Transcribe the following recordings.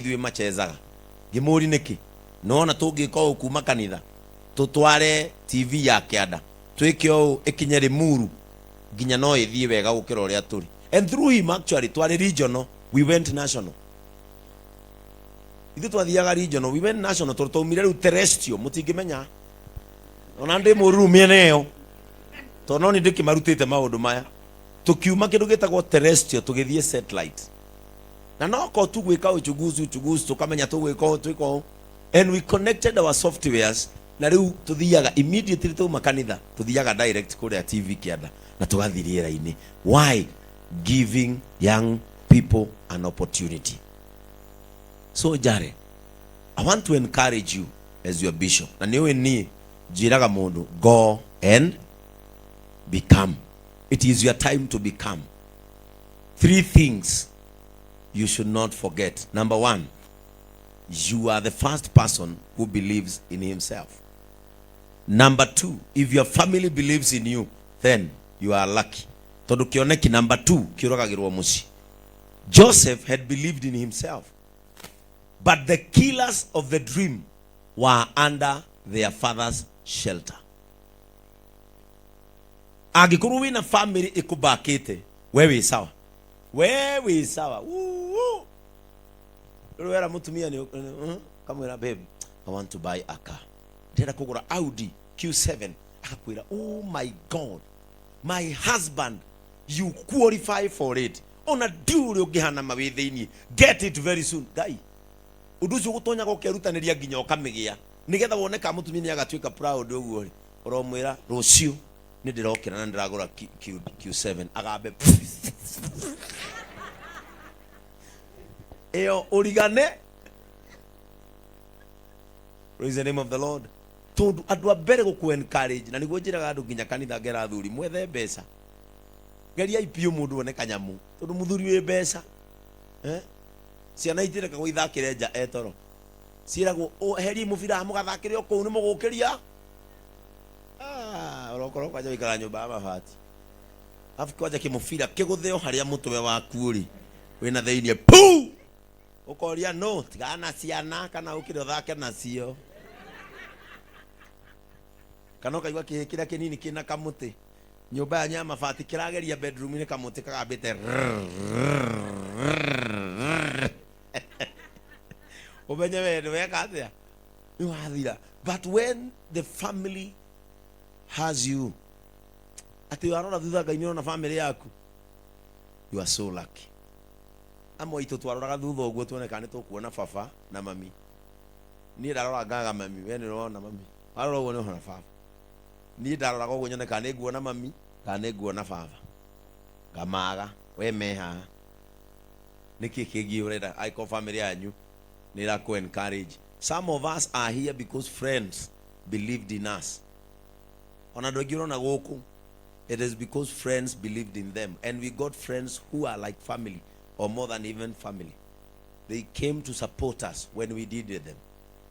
Ithuĩ machezaga. Ngĩmũũri nĩkĩ? Nĩwona tũngĩka ũũ kuma kanitha, tũtware TV ya kĩanda, twĩke ũũ ĩkinye Limuru, nginya no ĩthiĩ wega gũkĩra ũrĩa tũrĩ. And through him actually, twarĩ regional, we went national. Ithuĩ twathiaga regional, we went national tondũ twaumire rĩu terrestrial, mũtingĩmenya. Ona ndĩ mũru rĩu mĩena ĩyo, tondũ no niĩ ndĩkĩmarutĩte maũndũ maya. Tũkiuma kĩndũ gĩtagwo terrestrial, tũgĩthiĩ satellite. Na no ko tu gwĩka uchunguzi uchunguzi tũkamenya tũgwĩka ũũ twĩka ũũ and we connected our softwares na rĩu tũthiaga immediately twauma kanitha tũthiaga direct kũrĩa TV kĩanda na tũgathiĩ rĩera-inĩ. Why? Giving young people an opportunity. So Jare, I want to encourage you as your bishop. Na nĩ ũĩ niĩ njĩraga mũndũ go and become. It is your time to become. Three things you should not forget. Number one, you are the first person who believes in himself. Number two, if your family believes in you, then you are lucky. Tondũ kĩoneki number two kĩũragagĩrwo mũciĩ. Joseph had believed in himself, but the killers of the dream were under their father's shelter. Angĩkorwo wĩna family ĩkũbakĩte, we wĩ sawa, we wĩ sawa. Woo! Rĩu wera mũtumia nĩ kamwĩra, "Babe, I want to buy a car, ndĩrenda kũgũra Audi Q7." Akakwĩra, "Oh my God, my husband, you qualify for it. Ona ndiũ ũrĩa ũngĩhana ma wĩ thĩiniĩ, get it very soon." Ngai ũndũ ũcio gũtonyaga ũkerutanĩria nginya ũkamĩgĩa nĩgetha wone ka mũtumia nĩ agatuĩka proud ũguo rĩ, ũromwĩra rũciũ nĩ ndĩrokĩra na ndĩragũra Q7, agambe ĩyo ũrigane. Praise the name of the Lord. Tondũ andũ a mbere gũkũ encourage, na nĩguo njĩraga andũ nginya kanitha ngera athuri mwethe mbeca, geriai biũ mũndũ one kanyamũ, tondũ mũthuri wĩ mbeca, eh? Ciana itirekagwo ithakĩre nja etoro, ciĩragwo, "Heriai mũbira mũgathakĩre o kũu, nĩ mũgũkĩria." Ah, ũrokorwo kwanja wĩikaraga nyũmba ya mabati, alafu kwanja kĩmũbira kĩgũtheo harĩa mũtwe waku ũrĩ wĩna thĩiniĩ pu, ũkoria no tigana na ciana kana ũkĩre ũthake nacio, kana ũkaigua kĩhĩ kĩrĩa kĩnini kĩna kamũtĩ nyũmba yanyu ya mabati kĩrageria bedroom-inĩ, kamũtĩ kagambĩte, ũmenye we nĩ weka atĩa, nĩ wathira. But when the family has you, atĩ warora thutha Ngai nĩ ũrona family yaku, you are so lucky. Amwe aitũ twaroraga thutha ũguo tuone kana nĩ tũkuona baba na mami. Niĩ ndarora ngaga mami, we nĩ ũrona mami, warora ũguo nĩ ũrona baba. Niĩ ndaroraga ũguo nyone kana nĩ nguona mami kana nĩ nguona baba, ngamaga. We me haha nĩkĩ kĩngĩ ũrenda angĩkorwo family yanyu nĩ ĩrakũ encourage? Some of us are here because friends believed in us. Ona andũ aingĩ ũrona gũkũ, it is because friends believed in them, and we got friends who are like family or more than even family. They came to support us when we needed them.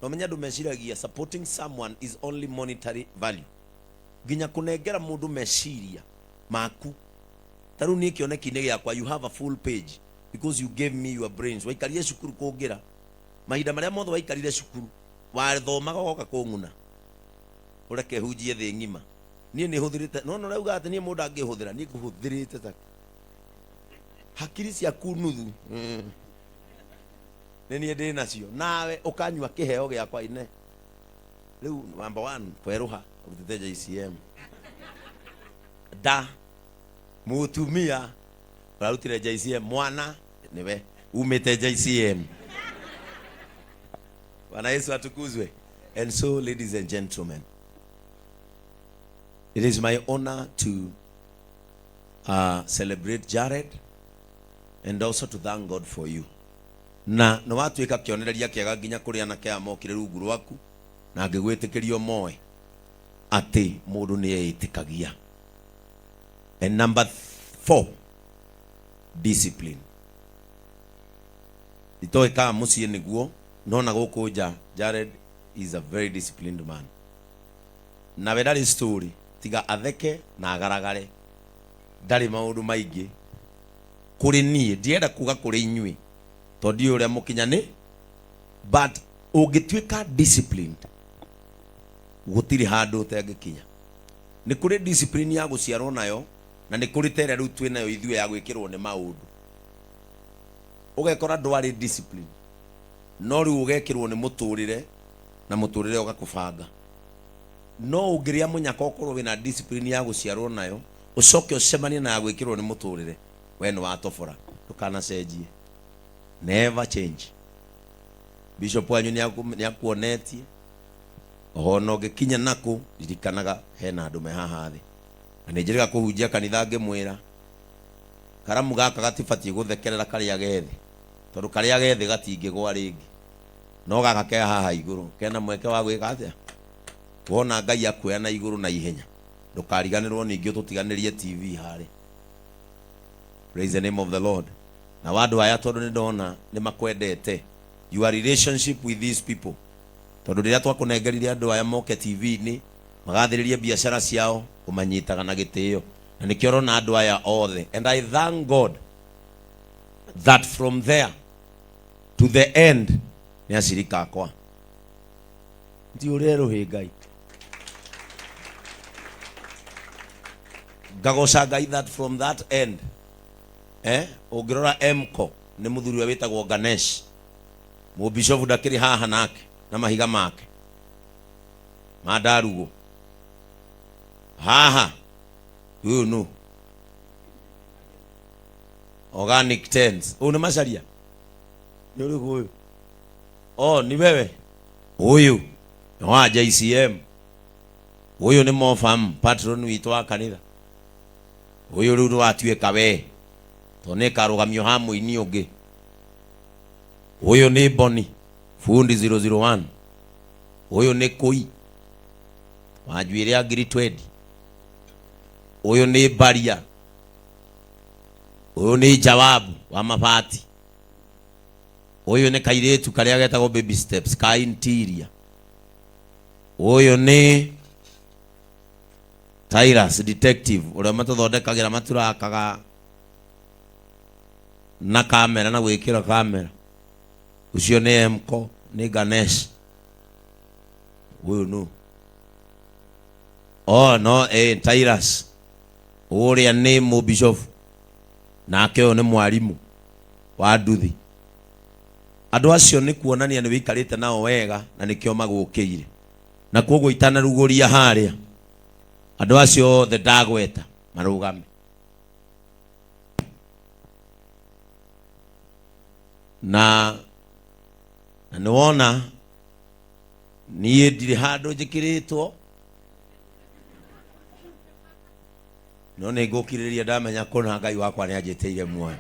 Na ũmenye andũ meciragia supporting someone is only monetary value. Nginya kũnengera mũndũ meciria maku. Ta rĩu niĩ kĩoneki-inĩ gĩakwa, you have a full page because you gave me your brains. Waikarire cukuru kũngĩra mahinda marĩa mothe waikarire cukuru wathomaga, ũgoka kũng'una ũreke hunjie thĩ ng'ima. Niĩ nĩ hũthĩrĩte no no ũrauga atĩ niĩ mũndũ angĩhũthĩra, niĩ ngũhũthĩrĩte ta hakiri ciaku nuthu. Nĩ niĩ ndĩ nacio nawe ũkanyua kĩheo gĩakwa ine. Rĩu number one kwerũha ũrutĩte JCM nda, mũtumia ũrarutire JCM, mwana nĩwe umĩte JCM. Bwana Yesu atukuzwe. And so, ladies and gentlemen, it is my honor to celebrate Jared and also to thank God for you. Na nĩ watuĩka kĩonereria kĩega nginya kũrĩ anake aya mokire rungu rwaku na ngĩgwĩtĩkĩrio moe atĩ mũndũ nĩ eĩtĩkagia. And number four, discipline. Itoĩ kana mũciĩ nĩguo no na gũkũ nja, Jared is a very disciplined man. Nawe ndarĩ story tiga atheke na agaragare, ndarĩ maũndũ maingĩ kũrĩ niĩ. Ndienda kuga kũrĩ inyuĩ tondũ ndiũĩ ũrĩa mũkinyanĩ. But ũngĩtuĩka disciplined, gũtirĩ handũ ũtangĩkinya. Nĩ kũrĩ discipline ya gũciarwo nayo, na nĩ kũrĩ ta ĩrĩa rĩu twĩ nayo ithuĩ ya gwĩkĩrwo nĩ maũndũ. Ũgekora ndwarĩ discipline, no rĩu ũgekĩrwo nĩ mũtũrĩre na mũtũrĩre ũgakũbanga. No ũngĩrĩa mũnyaka ũkorwo wĩna discipline ya gũciarwo nayo, ũcoke ũcemanie na ya gwĩkĩrwo nĩ mũtũrĩre, we nĩ watobora. Ndũkanacenjie. Never change. Bishop wanyu nĩ akuonetie ona ũngĩkinya nakũ, ririkanaga hena andũ me haha thĩ. Na nĩ njĩrĩga kũhunjia kanitha ngĩmwĩra karamu gaka gatibatiĩ gũthekerera karĩa gethĩ, tondũ karĩa gethĩ gatingĩgwa rĩngĩ, no gaka ke haha igũrũ kena mweke wa gwĩka atĩa? Wona Ngai akuoya na igũrũ na ihenya, ndũkariganĩrwo ningĩ ũtũtiganĩrie TV harĩa. Praise the name of the Lord. Na andũ aya tondũ nĩ ndona nĩ makwendete, your relationship with these people, tondũ rĩrĩa twakũnengerire andũ aya moke TV-inĩ magathĩrĩrie biacara ciao, ũmanyitaga na gĩtĩo, na nĩkĩo ũrona andũ aya othe. And I thank God that from there to the end nĩ acirika akwa. Ndiũrĩre rũhĩ Ngai, ngagoca Ngai that from that end, ũngĩrora Mco nĩ mũthuri ũrĩa wĩtagwo Ganesh, mũbishofu ndakĩrĩ haha nake na mahiga make ma ndarugo haha. Ũyũ nũ organic tents ũyũ nĩ Macharia, nĩ ũrĩkũ ũyũ? Oh, ni wewe ũyũ nĩ wa JCM, ũyũ nĩ Mofam, patron witũ wa kanitha. Ũyũ rĩu nĩwatuĩka we, tondũ nĩ karũgamio ha mũini ũngĩ. Ũyũ nĩ Boni fundi 001. Ũyũ nĩ Kũi wa njuĩrĩ ya ngiri 20. Ũyũ nĩ Baria. Ũyũ nĩ Jawabu wa mabati. Ũyũ nĩ kairĩtu karĩa getagwo Baby Steps ka interior. Ũyũ nĩ Tyrus detective ũrĩa matũthondekagĩra maturakaga na kamera na gwĩkĩra kamera. Ũcio nĩ Mko, nĩ Ganesh. Ũyũ nũ? Oh no, Tyrus ũrĩa nĩ mũbishofu, nake ũyũ nĩ mwarimũ wa nduthi. Andũ acio nĩ kuonania nĩ wĩikarĩte nao wega, na nĩkĩo magũkĩire. Na koguo itanarugũria harĩa, andũ acio othe ndagweta marũgame. Na nĩ wona niĩ ndirĩ handũ njĩkĩrĩtwo, no nĩ ngũkirĩrĩria ndamenya kũna Ngai wakwa nĩ anjĩtĩire muoyo,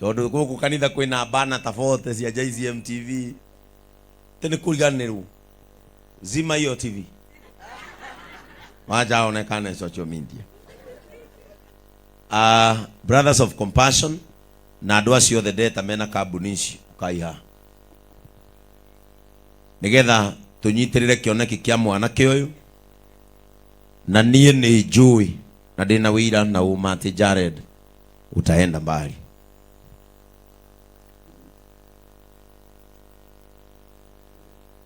tondũ gũkũ kanitha kwĩna bana ta 40 cia JCM TV. Tĩ nĩ kũriganĩrwo zima hiyo TV, wacha aonekane social media. Brothers of Compassion na andũ acio othe ndeta mena kambuni ici, ũkaiha nĩgetha tũnyitĩrĩre kĩoneki kĩa mwanake ũyũ. Na niĩ nĩ njũĩ na ndĩna wĩira na ũma atĩ Jared utaenda mbali.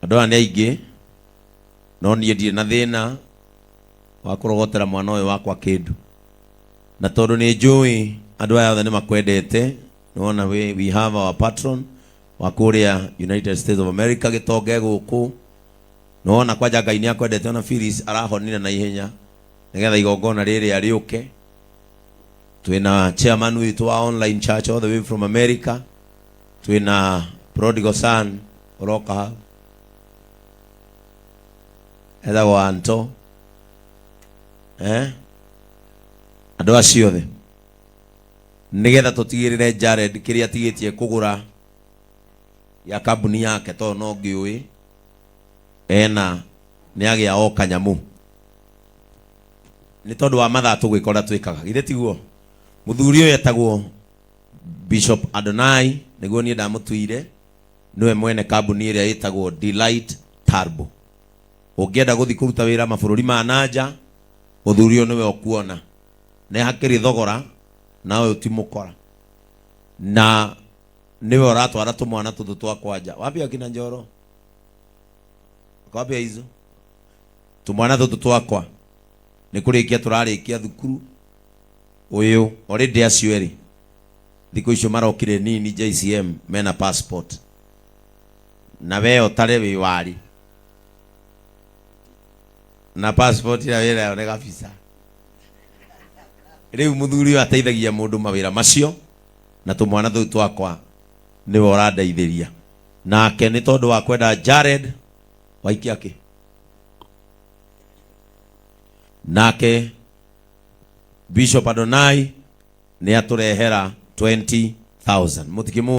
Andũ aya nĩ aingĩ, no niĩ ndirĩ na thĩna wa kũrogotera mwana ũyũ wakwa kĩndũ, na tondũ nĩ njũĩ andũ aya othe nĩ makwendete. Nĩwona we have our patron wa kũrĩa United States of America, gĩtonge gũkũ. Nĩwona kwanja Ngai nĩ akwendete, ona Phyllis arahonire na ihenya nĩgetha igongona rĩrĩa rĩũke. Twĩna chairman witũ wa online church all the way from America, twĩna prodigal son ũroka hau etagwo Anto, andũ acio othe nĩgetha tũtigĩrĩre Jared kĩrĩa atigĩtie kũgũra ya kambuni yake, tondũ no ngĩũĩ ena nĩ agĩa o kanyamũ nĩ tondũ wa mathaa tũgwĩka ũrĩa twĩkaga. Githĩ tiguo? Mũthuri ũyũ etagwo Bishop Adonai, nĩguo niĩ ndamũtuire, nĩwe mwene kambuni ĩrĩa ĩtagwo Delight Turbo. Ũngĩenda gũthiĩ kũruta wĩra mabũrũri ma nanja, mũthuri ũyũ nĩwe ũkuona. Nĩ hakĩrĩ thogora, na ũyũ ti mũkora. Na Niwe ũratwara tũmwana tũtũ twa kwanja. Wapi akina Njoro? Wapi hizo? Tũmwana tũtũ twakwa nĩ kũrĩkia tũrarĩkia thukuru. Ũyũ already acio erĩ thikũ icio marokire nini JCM mena passport, na we ũtarĩ wĩ wari na passport ĩrĩa wĩra yo nĩ kabisa. Rĩu mũthuri ũyũ ateithagia mũndũ mawĩra macio, na tũmwana tũu twakwa nĩwe ũrandeithĩria. Nake nĩ tondũ wa kwenda Jared waikia kĩ nake Bishop Adonai nĩ atũrehera 20,000 mũtikĩmũ.